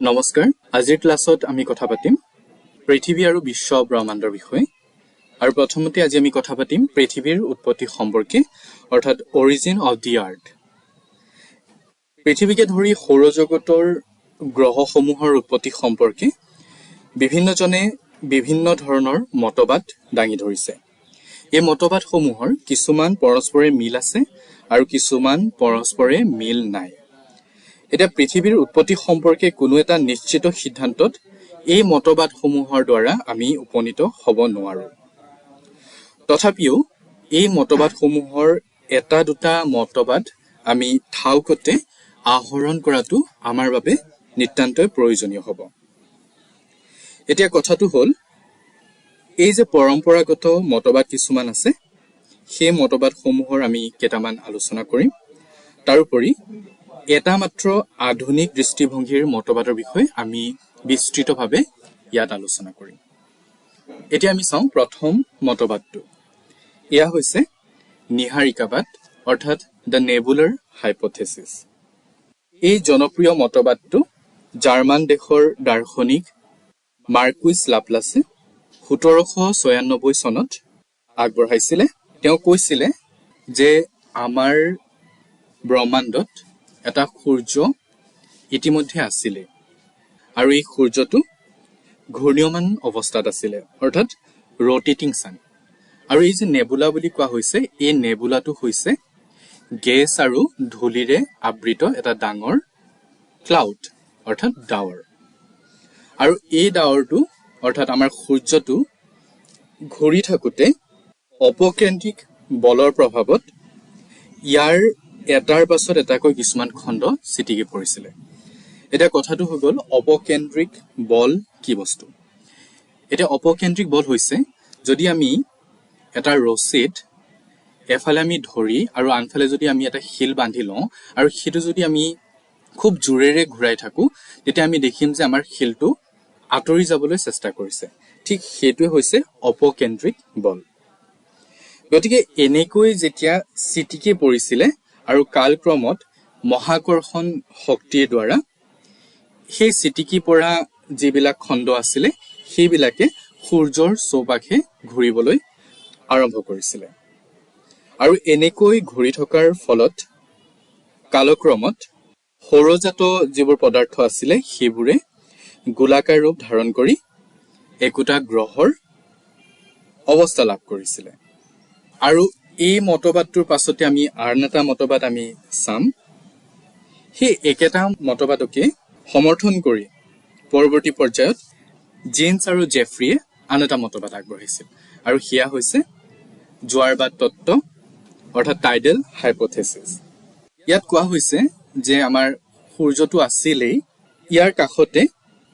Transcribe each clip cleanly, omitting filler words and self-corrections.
নমস্কাৰ। আজিৰ ক্লাছত আমি কথা পাতিম পৃথিৱী আৰু বিশ্ব ব্ৰহ্মাণ্ডৰ বিষয়ে। আৰু প্ৰথমতে আজি আমি কথা পাতিম পৃথিৱীৰ উৎপত্তি সম্পৰ্কে, অৰ্থাৎ অৰিজিন অফ the আৰ্থ। পৃথিৱীকে ধৰি সৌৰজগতৰ গ্ৰহসমূহৰ উৎপত্তি সম্পৰ্কে বিভিন্নজনে বিভিন্ন ধৰণৰ মতবাদ দাঙি ধৰিছে। এই মতবাদসমূহৰ কিছুমান পৰস্পৰে মিল আছে আৰু কিছুমান পৰস্পৰে মিল নাই। এতিয়া পৃথিৱীৰ উৎপত্তি সম্পৰ্কে কোনো এটা নিশ্চিত সিদ্ধান্তত এই মতবাদসমূহৰ দ্বাৰা আমি উপনীত হ'ব নোৱাৰো। তথাপিও এই মতবাদসমূহৰ এটা দুটা মতবাদ আমি থাওকতে আহৰণ কৰাটো আমাৰ বাবে নিতান্তই প্ৰয়োজনীয় হ'ব। এতিয়া কথাটো হ'ল, এই যে পৰম্পৰাগত মতবাদ কিছুমান আছে, সেই মতবাদসমূহৰ আমি কেইটামান আলোচনা কৰিম। তাৰোপৰি এটা মাত্ৰ আধুনিক দৃষ্টিভংগীৰ মতবাদৰ বিষয়ে আমি বিস্তৃতভাৱে ইয়াত আলোচনা কৰিম। এতিয়া আমি চাওঁ প্ৰথম মতবাদটো। এয়া হৈছে নীহাৰিকাবাদ, অৰ্থাৎ the নেবুলাৰ হাইপথেচিছ। এই জনপ্ৰিয় মতবাদটো জাৰ্মান দেশৰ দাৰ্শনিক মাৰ্কুইছ লাপ্লাছে 1796 চনত আগবঢ়াইছিলে। তেওঁ কৈছিলে যে আমাৰ ব্ৰহ্মাণ্ডত এটা সূৰ্য ইতিমধ্যে আছিলে আৰু এই সূৰ্যটো ঘূৰ্ণীয়মান অৱস্থাত আছিলে, অৰ্থাৎ ৰ'টেটিং ছান। আৰু এই যে নেবুলা বুলি কোৱা হৈছে, এই নেবুলাটো হৈছে গেছ আৰু ধূলিৰে আবৃত এটা ডাঙৰ ক্লাউড, অৰ্থাৎ ডাৱৰ। আৰু এই ডাৱৰটো, অৰ্থাৎ আমাৰ সূৰ্যটো ঘূৰি থাকোঁতে অপকেন্দ্ৰিক বলৰ প্ৰভাৱত ইয়াৰ এটাৰ পাছত এটাকৈ কিছুমান খণ্ড ছিটিকি পৰিছিলে। এতিয়া কথাটো হৈ গ'ল, অপকেন্দ্ৰিক বল কি বস্তু? এতিয়া অপকেন্দ্ৰিক বল হৈছে, যদি আমি এটা ৰছীত এফালে আমি ধৰি আৰু আনফালে যদি আমি এটা শিল বান্ধি লওঁ আৰু সেইটো যদি আমি খুব জোৰেৰে ঘূৰাই থাকোঁ, তেতিয়া আমি দেখিম যে আমাৰ শিলটো আঁতৰি যাবলৈ চেষ্টা কৰিছে। ঠিক সেইটোৱে হৈছে অপকেন্দ্ৰিক বল। গতিকে এনেকৈ যেতিয়া ছিটিকি পৰিছিলে আৰু কালক্ৰমত মহাকৰ্ষণ শক্তিৰ দ্বাৰা সেই ছিটিকি পৰা যিবিলাক খণ্ড আছিলে, সেইবিলাকে সূৰ্যৰ চৌপাশে ঘূৰিবলৈ আৰম্ভ কৰিছিলে। আৰু এনেকৈ ঘূৰি থকাৰ ফলত কালক্ৰমত সৌৰজাত যিবোৰ পদাৰ্থ আছিলে, সেইবোৰে গোলাকাৰ ৰূপ ধাৰণ কৰি একোটা গ্ৰহৰ অৱস্থা লাভ কৰিছিলে। আৰু এই মতবাদটোৰ পাছতে আমি আন এটা মতবাদ আমি চাম। সেই একেটা মতবাদকে সমৰ্থন কৰি পৰৱৰ্তী পৰ্যায়ত জেমছ আৰু জেফ্ৰিয়ে আন এটা মতবাদ আগবঢ়াইছিল আৰু সেয়া হৈছে জোৱাৰবাদ তত্ত্ব, অৰ্থাৎ টাইডেল হাইপথেচিছ। ইয়াত কোৱা হৈছে যে আমাৰ সূৰ্যটো আছিলেই, ইয়াৰ কাষতে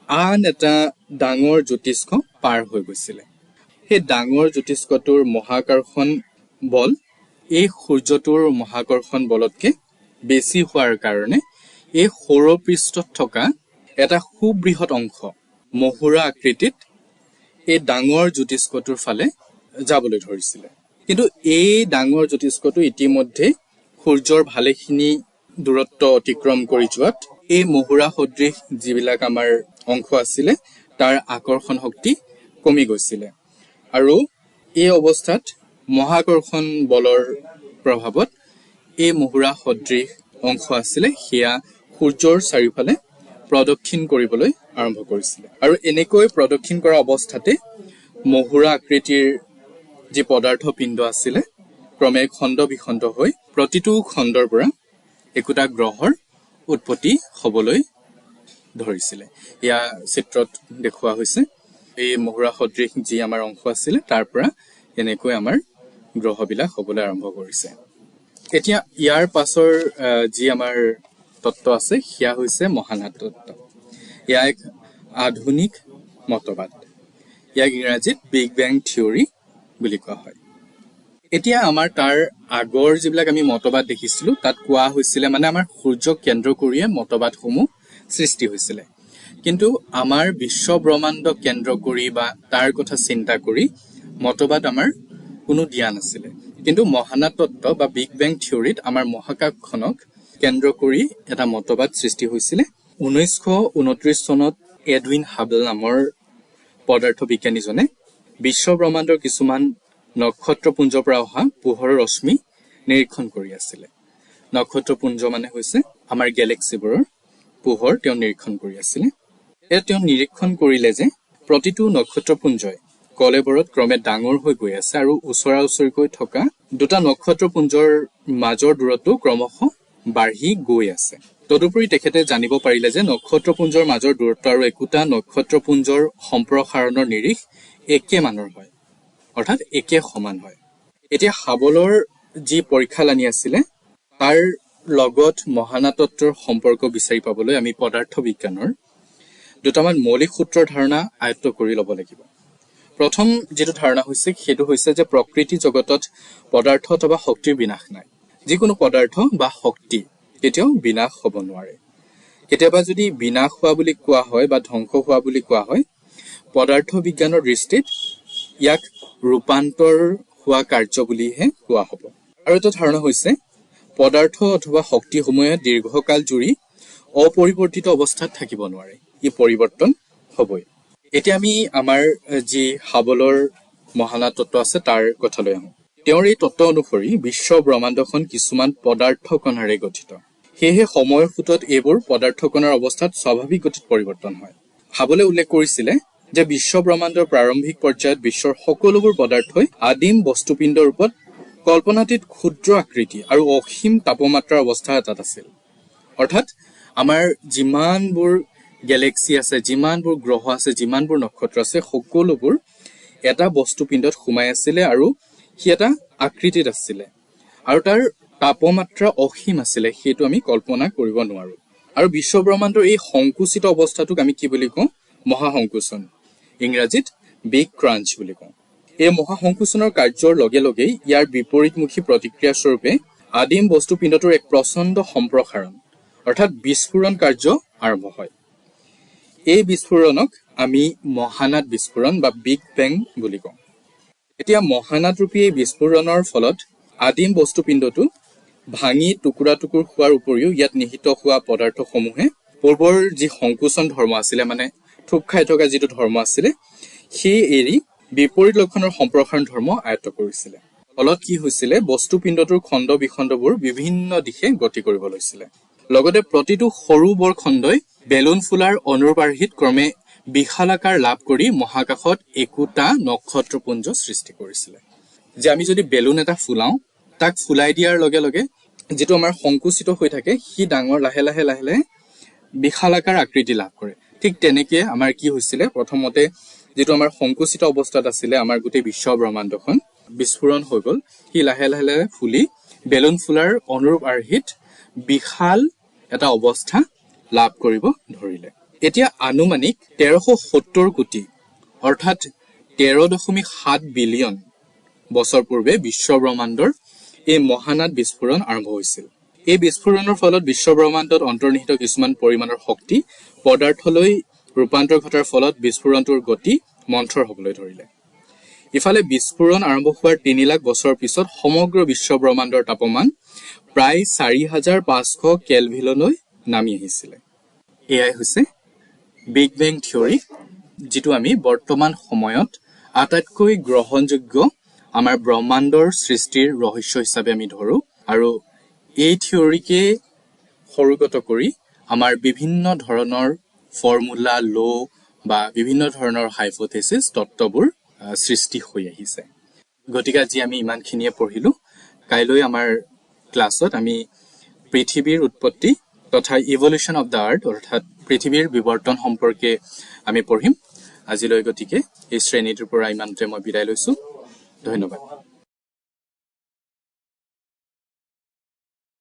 আন এটা ডাঙৰ জ্যোতিষ্ক পাৰ হৈ গৈছিলে। সেই ডাঙৰ জ্যোতিষ্কটোৰ মহাকৰ্ষণ বল এই সূৰ্যটোৰ মহাকৰ্ষণ বলতকে বেছি হোৱাৰ কাৰণে এই সৌৰপৃষ্ঠত থকা এটা সুবৃহৎ অংশ মহুৰা আকৃতিত এই ডাঙৰ জ্যোতিষ্কটোৰ ফালে যাবলৈ ধৰিছিলে। কিন্তু এই ডাঙৰ জ্যোতিষ্কটো ইতিমধ্যে সূৰ্যৰ ভালেখিনি দূৰত্ব অতিক্ৰম কৰি যোৱাত এই মহুৰা সদৃশ যিবিলাক আমাৰ অংশ আছিলে, তাৰ আকৰ্ষণ শক্তি কমি গৈছিলে। আৰু এই অৱস্থাত মহাকৰ্ষণ বলৰ প্ৰভাৱত এই মহুৰা সদৃশ অংশ আছিলে, সেয়া সূৰ্যৰ চাৰিওফালে প্ৰদক্ষিণ কৰিবলৈ আৰম্ভ কৰিছিলে। আৰু এনেকৈ প্ৰদক্ষিণ কৰা অৱস্থাতে মহুৰা আকৃতিৰ যি পদাৰ্থ পিণ্ড আছিলে, ক্ৰমে খণ্ড বিখণ্ড হৈ প্ৰতিটো খণ্ডৰ পৰা একোটা গ্ৰহৰ উৎপত্তি হবলৈ ধৰিছিলে। এয়া চিত্ৰত দেখুওৱা হৈছে। এই মহুৰা সদৃশ যি আমাৰ অংশ আছিলে, তাৰ পৰা এনেকৈ আমাৰ গ্ৰহবিলাক হবলৈ আৰম্ভ কৰিছে। এতিয়া ইয়াৰ পাছৰ যি আমাৰ তত্ত্ব আছে, সেয়া হৈছে মহানাদ তত্ত্ব। এয়া এক আধুনিক মতবাদ। ইয়াক ইংৰাজীত বিগ বেং থিয়ৰী বুলি কোৱা হয়। এতিয়া আমাৰ তাৰ আগৰ যিবিলাক আমি মতবাদ দেখিছিলো, তাত কোৱা হৈছিলে মানে আমাৰ সূৰ্যক কেন্দ্ৰ কৰিয়ে মতবাদসমূহ সৃষ্টি হৈছিলে। কিন্তু আমাৰ বিশ্ব ব্ৰহ্মাণ্ডক কেন্দ্ৰ কৰি বা তাৰ কথা চিন্তা কৰি মতবাদ আমাৰ কোনো দিয়া নাছিলে। কিন্তু মহানাদ তত্ত্ব বা বিগ বেং থিয়ৰীত আমাৰ মহাকাশখনক কেন্দ্ৰ কৰি এটা মতবাদ সৃষ্টি হৈছিলে। 1929 চনত এডউইন হাবল নামৰ পদাৰ্থ বিজ্ঞানীজনে বিশ্ব ব্ৰহ্মাণ্ডৰ কিছুমান নক্ষত্ৰপুঞ্জৰ পৰা অহা পোহৰৰ ৰশ্মি নিৰীক্ষণ কৰি আছিলে। নক্ষত্ৰপুঞ্জ মানে হৈছে আমাৰ গেলেক্সিবোৰৰ পোহৰ তেওঁ নিৰীক্ষণ কৰি আছিলে। এতিয়া তেওঁ নিৰীক্ষণ কৰিলে যে প্ৰতিটো নক্ষত্ৰপুঞ্জই কলেবৰত ক্ৰমে ডাঙৰ হৈ গৈ আছে আৰু ওচৰা ওচৰিকৈ থকা দুটা নক্ষত্ৰপুঞ্জৰ মাজৰ দূৰত্ব ক্ৰমশঃ বাঢ়ি গৈ আছে। তদুপৰি তেখেতে জানিব পাৰিলে যে নক্ষত্ৰপুঞ্জৰ মাজৰ দূৰত্ব আৰু একোটা নক্ষত্ৰপুঞ্জৰ সম্প্ৰসাৰণৰ নিৰিখ একে মানৰ হয়, অৰ্থাৎ একে সমান হয়। এতিয়া হাবলৰ যি পৰীক্ষালানি আছিলে, তাৰ লগত মহানাতত্বৰ সম্পৰ্ক বিচাৰি পাবলৈ আমি পদাৰ্থ বিজ্ঞানৰ দুটামান মৌলিক সূত্ৰৰ ধাৰণা আয়ত্ত কৰি ল'ব লাগিব। প্ৰথম যিটো ধাৰণা হৈছে, সেইটো হৈছে যে প্ৰকৃতি জগতত পদাৰ্থ অথবা শক্তিৰ বিনাশ নাই। যিকোনো পদাৰ্থ বা শক্তি কেতিয়াও বিনাশ হ'ব নোৱাৰে। কেতিয়াবা যদি বিনাশ হোৱা বুলি কোৱা হয় বা ধ্বংস হোৱা বুলি কোৱা হয়, পদাৰ্থ বিজ্ঞানৰ দৃষ্টিত ইয়াক ৰূপান্তৰ হোৱা কাৰ্য বুলিহে কোৱা হ'ব। আৰু এটা ধাৰণা হৈছে, পদাৰ্থ অথবা শক্তিসমূহে দীৰ্ঘকাল জুৰি অপৰিৱৰ্তিত অৱস্থাত থাকিব নোৱাৰে, ই পৰিৱৰ্তন হ'বই। এতিয়া আমি আমাৰ যি হাবলৰ মহানাদ তত্ত্ব আছে, তাৰ কথালৈ আহোঁ। তেওঁৰ এই তত্ত্ব অনুসৰি বিশ্ব ব্ৰহ্মাণ্ডখন কিছুমান পদাৰ্থ কণাৰে গঠিত। সেয়েহে সময়ৰ সোঁতত এইবোৰ পদাৰ্থ কণাৰ অৱস্থাত স্বাভাৱিক গতিত পৰিৱৰ্তন হয়। হাবলে উল্লেখ কৰিছিলে যে বিশ্ব ব্ৰহ্মাণ্ডৰ প্ৰাৰম্ভিক পৰ্যায়ত বিশ্বৰ সকলোবোৰ পদাৰ্থই আদিম বস্তুপিণ্ডৰ ৰূপত কল্পনাতীত ক্ষুদ্ৰ আকৃতি আৰু অসীম তাপমাত্ৰাৰ অৱস্থা এটাত আছিল। অৰ্থাৎ আমাৰ যিমানবোৰ গেলেক্সি আছে, যিমানবোৰ গ্ৰহ আছে, যিমানবোৰ নক্ষত্ৰ আছে, সকলোবোৰ এটা বস্তুপিণ্ডত সোমাই আছিলে আৰু সি এটা আকৃতিত আছিলে আৰু তাৰ তাপমাত্ৰা অসীম আছিলে, সেইটো আমি কল্পনা কৰিব নোৱাৰো। আৰু বিশ্ব ব্ৰহ্মাণ্ডৰ এই সংকুচিত অৱস্থাটোক আমি কি বুলি কওঁ? মহাসংকোচন, ইংৰাজীত বিগ ক্ৰাঞ্চ বুলি কওঁ। এই মহাসংকোচনৰ কাৰ্যৰ লগে লগেই ইয়াৰ বিপৰীতমুখী প্ৰতিক্ৰিয়া স্বৰূপে আদিম বস্তুপিণ্ডটোৰ এক প্ৰচণ্ড সম্প্ৰসাৰণ, অৰ্থাৎ বিস্ফোৰণ কাৰ্য আৰম্ভ হয়। এই বিস্ফোৰণক আমি মহানাদ বিস্ফোৰণ বা বিগ বেং বুলি কওঁ। এতিয়া মহানাদৰূপী এই বিস্ফোৰণৰ ফলত আদিম বস্তুপিণ্ডটো ভাঙি টুকুৰা টুকুৰ হোৱাৰ উপৰিও ইয়াত নিহিত হোৱা পদাৰ্থসমূহে পূৰ্বৰ যি সংকোচন ধৰ্ম আছিলে, মানে থূপ খাই থকা যিটো ধৰ্ম আছিলে, সেই এৰি বিপৰীত লক্ষণৰ সম্প্ৰসাৰণ ধৰ্ম আয়ত্ত কৰিছিলে। ফলত কি হৈছিলে? বস্তুপিণ্ডটোৰ খণ্ড বিখণ্ডবোৰ বিভিন্ন দিশে গতি কৰিব লৈছিলে। লগতে প্ৰতিটো সৰু বৰ খণ্ডই বেলুন ফুলাৰ অনুৰূপ আৰ্হিত ক্ৰমে বিশালাকাৰ লাভ কৰি মহাকাশত একোটা নক্ষত্ৰপুঞ্জ সৃষ্টি কৰিছিলে। যে আমি যদি বেলুন এটা ফুলাওঁ, তাক ফুলাই দিয়াৰ লগে লগে যিটো আমাৰ সংকুচিত হৈ থাকে, সি ডাঙৰ লাহে লাহে লাহে লাহে বিশালাকাৰ আকৃতি লাভ কৰে। ঠিক তেনেকে আমাৰ কি হৈছিলে? প্ৰথমতে যিটো আমাৰ সংকুচিত অৱস্থাত আছিলে আমাৰ গোটেই বিশ্ব ব্ৰহ্মাণ্ডখন, বিস্ফোৰণ হৈ গ'ল, সি লাহে লাহে লাহে ফুলি বেলুন ফুলাৰ অনুৰূপ আৰ্হিত বিশাল এটা অৱস্থা লাভ কৰিব ধৰিলে। এতিয়া আনুমানিক 1370 কোটি, অৰ্থাৎ 13.7 বিলিয়ন বছৰ পূৰ্বে বিশ্ব ব্ৰহ্মাণ্ডৰ এই মহানাদ বিস্ফোৰণ আৰম্ভ হৈছিল। এই বিস্ফোৰণৰ ফলত বিশ্ব ব্ৰহ্মাণ্ডত অন্তৰ্নিহিত কিছুমান পৰিমাণৰ শক্তি পদাৰ্থলৈ ৰূপান্তৰ ঘটাৰ ফলত বিস্ফোৰণটোৰ গতি মন্থৰ হবলৈ ধৰিলে। ইফালে বিস্ফোৰণ আৰম্ভ হোৱাৰ 3 লাখ বছৰৰ পিছত সমগ্ৰ বিশ্ব ব্ৰহ্মাণ্ডৰ তাপমান প্ৰায় 4500 কেলভিনলৈ নামি আহিছিলে। এয়াই হৈছে বিগ বেং থিয়ৰী, যিটো আমি বৰ্তমান সময়ত আটাইতকৈ গ্ৰহণযোগ্য আমাৰ ব্ৰহ্মাণ্ডৰ সৃষ্টিৰ ৰহস্য হিচাপে আমি ধৰোঁ। আৰু এই থিয়ৰীকে সৰোগত কৰি আমাৰ বিভিন্ন ধৰণৰ ফৰ্মুলা, ল' বা বিভিন্ন ধৰণৰ হাইপথেচিছ, তত্ত্ববোৰ সৃষ্টি হৈ আহিছে। গতিকে আজি আমি ইমানখিনিয়ে পঢ়িলোঁ। কাইলৈ আমাৰ ক্লাছত আমি পৃথিৱীৰ উৎপত্তি তথা ইভলিউশ্যন অফ the আৰ্থ, অৰ্থাৎ পৃথিৱীৰ বিৱৰ্তন সম্পৰ্কে আমি পঢ়িম। আজিলৈ গতিকে এই শ্ৰেণীটোৰ পৰা ইমানতে মই বিদায় লৈছোঁ। ধন্যবাদ।